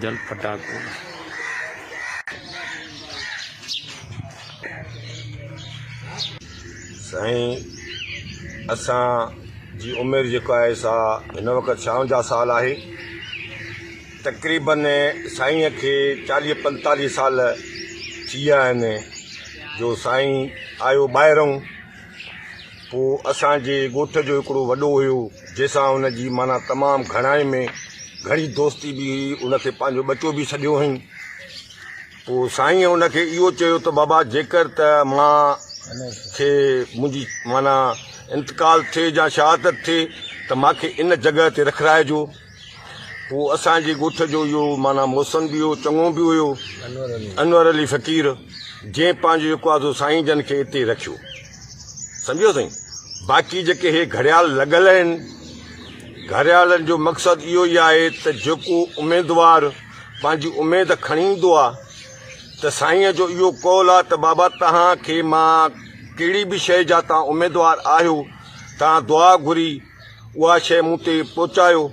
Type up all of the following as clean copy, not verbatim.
جل ڦٽاڪو. سائين اسان جي عمر جيڪا آهي سا هن وقت 56 سال آهي تقريبن سائين کي 40 45 سال ٿي ويا آهن جو سائين آيو ٻاهرون پوء اسان جي ڳوٺ جو هڪڙو وڏو هيو جنهن سان هن جي معنيٰ تمام گهڻائي ۾ گهڻي دوستي به هئي ان کي پنهنجو ٻچو به سڏيو هئائين پوء سائينء ان کي اهو چيو ته بابا جيڪر ته مان کي منهنجي معنيٰ انتقال ٿئي يا شهادت ٿئي ته مان کي ان جڳهه تي رکرائجو. پوء اسان جي ڳوٺ جو اهو معنيٰ محسن به هيو چڱو به هيو انور علي فقير جنهن پنهنجو جيڪو آهي سو سائين جن کي اتي رکيو. سمجهيو سائين باقي جيڪي هي گهڙيال لڳل آهن گهڙيالن جو مقصد اهو ئي آهي ته جيڪو اميدوار پنهنجي اميد کڻي ايندو آ ته سائينء جو اهو قول آ ته بابا توهان کي مان ڪهڙي به شيء جا توهان اميدوار آهيو توهان دعا گهري اها شيء مون تي پهچايو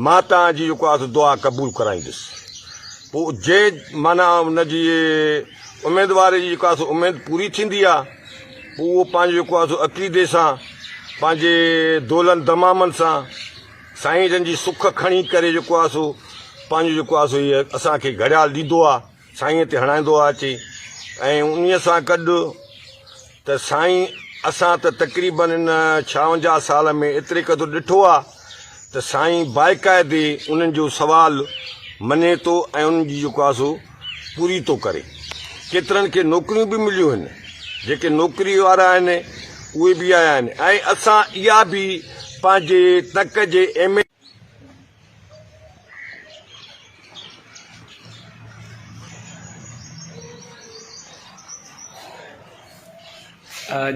مان توهان جي جيڪو آ سو دعا قبول ڪرائيندس پوء جنهن معنيٰ ان جي اميدوار جي جيڪا سو اميد پوري ٿيندي آ پوء اهو پنهنجو جيڪو آ سو عقيدي سان پنهنجي دولن دمامن سان سائين جن جي سک کڻي ڪري جيڪو آ سو پنهنجو جيڪو آ سو هيء اسان کي گهڙيال ڏيندو آ، سائينء تي هڻائيندو آ اچي ۽ انهيء سان گڏ ته سائين اسان ته تقريبن ان 56 سال ۾ ايتري قدر ڏٺو آ ته سائين باقاعدي انهن جو سوال مڃي ٿو ۽ انهن جي جيڪو آ سو پوري ٿو ڪري. ڪيترن کي نوڪريون به مليون آهن، جيڪي نوڪري وارا آهن اهي به آيا آهن ۽ اسان اها به پنهنجي تڪ جي ايم.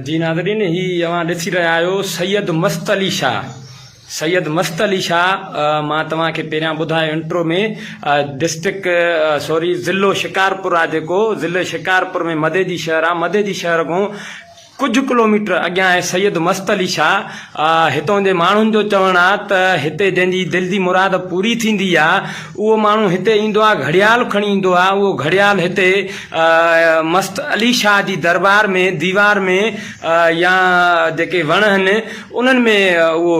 جي ناظرين هي اوهان ڏسي رهيا آهيو سيد مست علي شاهه سيد مست علي شاهه مان توهان کي پهريان ٻڌايو انٽرو ۾ ڊسٽرڪٽ سوري ضلعو شڪارپور آهي جيڪو ضلعي شڪارپور ۾ مديجي شهر آهي مديجي شهر کان ڪجهه ڪلوميٽر اڳيان آهي سيد مست علي شاهه. هتون جي ماڻهن جو چوڻ آهي ته هتي جنهن جي دل جي مراد پوري ٿيندي آهي اهو ماڻهو هتي ايندو آهي گهڙيال کڻي ايندو آهي اهو گهڙيال هتي مست علي شاهه جي دربار ۾ ديوار ۾ يا جيڪي وڻ آهن انهن ۾ اهو.